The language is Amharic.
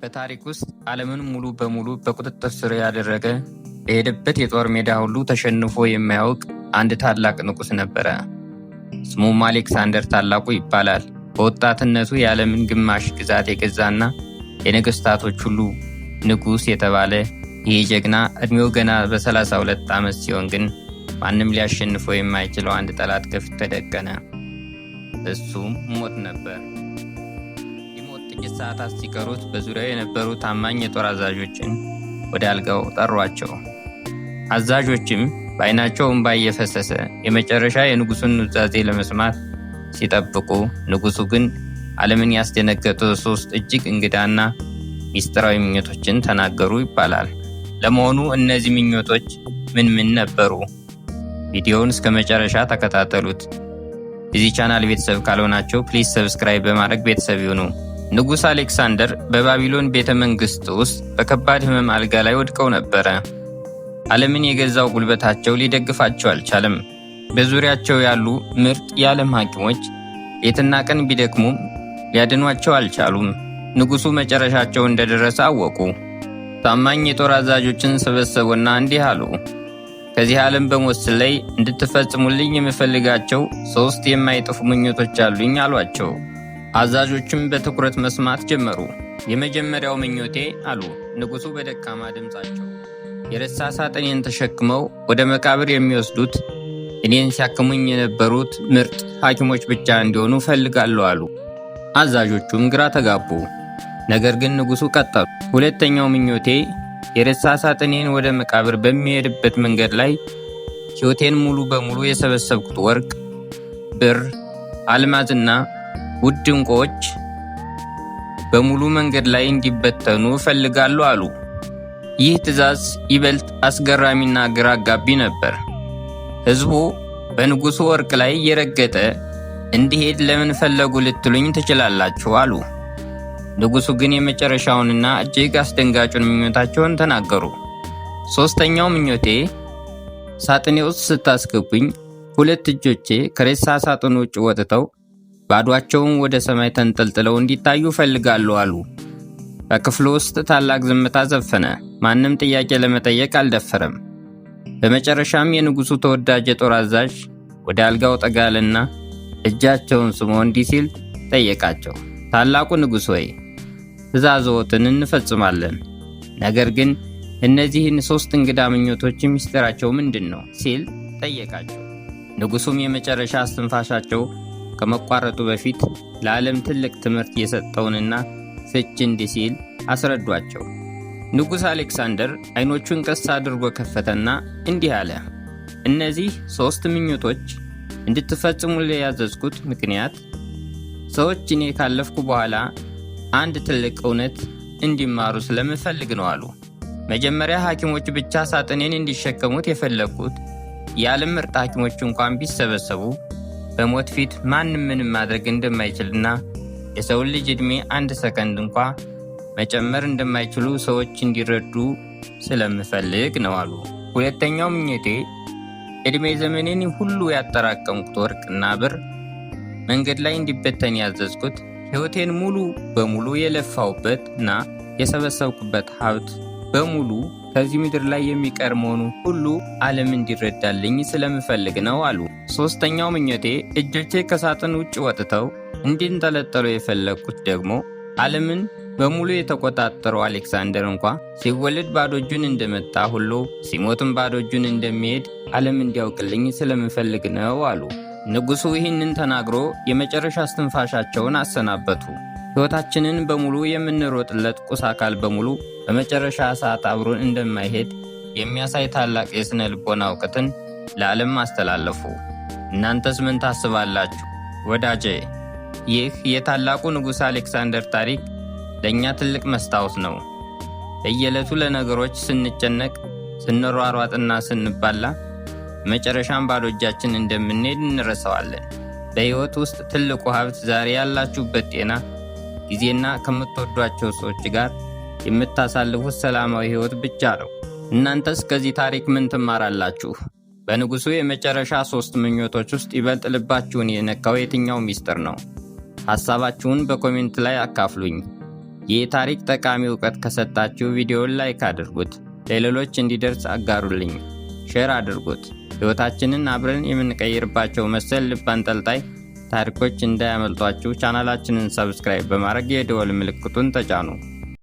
በታሪክ ውስጥ ዓለምን ሙሉ በሙሉ በቁጥጥር ስር ያደረገ፣ በሄደበት የጦር ሜዳ ሁሉ ተሸንፎ የማያውቅ አንድ ታላቅ ንጉሥ ነበረ። ስሙም አሌክሳንደር ታላቁ ይባላል። በወጣትነቱ የዓለምን ግማሽ ግዛት የገዛና የነገሥታቶች ሁሉ ንጉሥ የተባለ ይህ ጀግና ዕድሜው ገና በ32 ዓመት ሲሆን ግን ማንም ሊያሸንፈው የማይችለው አንድ ጠላት ከፊቱ ተደቀነ። እሱም ሞት ነበር። ሊሞት ጥቂት ሰዓታት ሲቀሩት በዙሪያው የነበሩ ታማኝ የጦር አዛዦችን ወደ አልጋው ጠሯቸው። አዛዦችም በዓይናቸው እንባ እየፈሰሰ የመጨረሻ የንጉሱን ኑዛዜ ለመስማት ሲጠብቁ፣ ንጉሱ ግን ዓለምን ያስደነገጡ ሶስት እጅግ እንግዳና ሚስጥራዊ ምኞቶችን ተናገሩ ይባላል። ለመሆኑ እነዚህ ምኞቶች ምን ምን ነበሩ? ቪዲዮውን እስከ መጨረሻ ተከታተሉት። የዚህ ቻናል ቤተሰብ ካልሆናችሁ please subscribe በማድረግ ቤተሰብ ይሁኑ። ንጉሥ አሌክሳንደር በባቢሎን ቤተ መንግሥት ውስጥ በከባድ ሕመም አልጋ ላይ ወድቀው ነበረ። ዓለምን የገዛው ጉልበታቸው ሊደግፋቸው አልቻለም። በዙሪያቸው ያሉ ምርጥ የዓለም ሐኪሞች ሌትና ቀን ቢደክሙም ሊያድኗቸው አልቻሉም። ንጉሡ መጨረሻቸው እንደደረሰ አወቁ። ታማኝ የጦር አዛዦችን ሰበሰቡና እንዲህ አሉ። ከዚህ ዓለም በሞት ስለይ እንድትፈጽሙልኝ የምፈልጋቸው ሶስት የማይጠፉ ምኞቶች አሉኝ አሏቸው። አዛዦችም በትኩረት መስማት ጀመሩ። የመጀመሪያው ምኞቴ፣ አሉ ንጉሡ በደካማ ድምፃቸው፣ የሬሳ ሳጥኔን ተሸክመው ወደ መቃብር የሚወስዱት እኔን ሲያክሙኝ የነበሩት ምርጥ ሐኪሞች ብቻ እንዲሆኑ እፈልጋለሁ አሉ። አዛዦቹም ግራ ተጋቡ። ነገር ግን ንጉሡ ቀጠሉ። ሁለተኛው ምኞቴ የሬሳ ሳጥኔን ወደ መቃብር በሚሄድበት መንገድ ላይ ሕይወቴን ሙሉ በሙሉ የሰበሰብኩት ወርቅ፣ ብር፣ አልማዝና ውድ ዕንቁዎች በሙሉ መንገድ ላይ እንዲበተኑ እፈልጋለሁ አሉ። ይህ ትዕዛዝ ይበልጥ አስገራሚና ግራ አጋቢ ነበር። ሕዝቡ በንጉሡ ወርቅ ላይ እየረገጠ እንዲሄድ ለምን ፈለጉ ልትሉኝ ትችላላችሁ አሉ። ንጉሡ ግን የመጨረሻውንና እጅግ አስደንጋጩን ምኞታቸውን ተናገሩ። ሦስተኛው ምኞቴ ሳጥኔ ውስጥ ስታስገቡኝ ሁለት እጆቼ ከሬሳ ሳጥኑ ውጭ ወጥተው ባዷቸውን ወደ ሰማይ ተንጠልጥለው እንዲታዩ እፈልጋለሁ አሉ። በክፍሉ ውስጥ ታላቅ ዝምታ ሰፈነ። ማንም ጥያቄ ለመጠየቅ አልደፈረም። በመጨረሻም የንጉሡ ተወዳጅ የጦር አዛዥ ወደ አልጋው ጠጋ አለና እጃቸውን ስሞ እንዲህ ሲል ጠየቃቸው። ታላቁ ንጉሥ ሆይ፣ ትእዛዝዎትን እንፈጽማለን። ነገር ግን እነዚህን ሦስት እንግዳ ምኞቶች ምስጢራቸው ምንድን ነው? ሲል ጠየቃቸው። ንጉሡም የመጨረሻ እስትንፋሳቸው ከመቋረጡ በፊት ለዓለም ትልቅ ትምህርት የሰጠውንና ፍች እንዲህ ሲል አስረዷቸው። ንጉሥ አሌክሳንደር አይኖቹን ቀስ አድርጎ ከፈተና እንዲህ አለ። እነዚህ ሦስት ምኞቶች እንድትፈጽሙልኝ ያዘዝኩት ምክንያት ሰዎች እኔ ካለፍኩ በኋላ አንድ ትልቅ እውነት እንዲማሩ ስለምፈልግ ነው አሉ። መጀመሪያ ሐኪሞች ብቻ ሳጥኔን እንዲሸከሙት የፈለግኩት የዓለም ምርጥ ሐኪሞች እንኳን ቢሰበሰቡ በሞት ፊት ማንም ምንም ማድረግ እንደማይችልና የሰውን ልጅ ዕድሜ አንድ ሰከንድ እንኳ መጨመር እንደማይችሉ ሰዎች እንዲረዱ ስለምፈልግ ነው አሉ። ሁለተኛው ምኞቴ ዕድሜ ዘመኔን ሁሉ ያጠራቀምኩት ወርቅና ብር መንገድ ላይ እንዲበተን ያዘዝኩት ሕይወቴን ሙሉ በሙሉ የለፋሁበት እና የሰበሰብኩበት ሀብት በሙሉ ከዚህ ምድር ላይ የሚቀር መሆኑ ሁሉ ዓለም እንዲረዳልኝ ስለምፈልግ ነው አሉ። ሦስተኛው ምኞቴ እጆቼ ከሳጥን ውጭ ወጥተው እንዲንጠለጠሉ የፈለግኩት ደግሞ ዓለምን በሙሉ የተቆጣጠረው አሌክሳንደር እንኳ ሲወለድ ባዶ እጁን እንደመጣ ሁሉ ሲሞትም ባዶ እጁን እንደሚሄድ ዓለም እንዲያውቅልኝ ስለምፈልግ ነው አሉ። ንጉሡ ይህንን ተናግሮ የመጨረሻ እስትንፋሻቸውን አሰናበቱ። ሕይወታችንን በሙሉ የምንሮጥለት ቁስ አካል በሙሉ በመጨረሻ ሰዓት አብሮን እንደማይሄድ የሚያሳይ ታላቅ የሥነ ልቦና እውቀትን ለዓለም አስተላለፉ። እናንተስ ምን ታስባላችሁ? ወዳጄ፣ ይህ የታላቁ ንጉሥ አሌክሳንደር ታሪክ ለእኛ ትልቅ መስታወት ነው። በየዕለቱ ለነገሮች ስንጨነቅ፣ ስንሯሯጥና ስንባላ መጨረሻም ባዶ እጃችን እንደምንሄድ እንረሳዋለን። በሕይወት ውስጥ ትልቁ ሀብት ዛሬ ያላችሁበት ጤና፣ ጊዜና ከምትወዷቸው ሰዎች ጋር የምታሳልፉት ሰላማዊ ሕይወት ብቻ ነው። እናንተስ ከዚህ ታሪክ ምን ትማራላችሁ? በንጉሡ የመጨረሻ ሦስት ምኞቶች ውስጥ ይበልጥ ልባችሁን የነካው የትኛው ሚስጥር ነው? ሐሳባችሁን በ comment ላይ አካፍሉኝ። ይህ ታሪክ ጠቃሚ እውቀት ከሰጣችሁ ቪዲዮውን like አድርጉት፣ ለሌሎች እንዲደርስ አጋሩልኝ፣ share አድርጉት። ሕይወታችንን አብረን የምንቀይርባቸው መሰል ልብ አንጠልጣይ ታሪኮች እንዳያመልጧችሁ ቻናላችንን subscribe በማድረግ የደወል ምልክቱን ተጫኑ።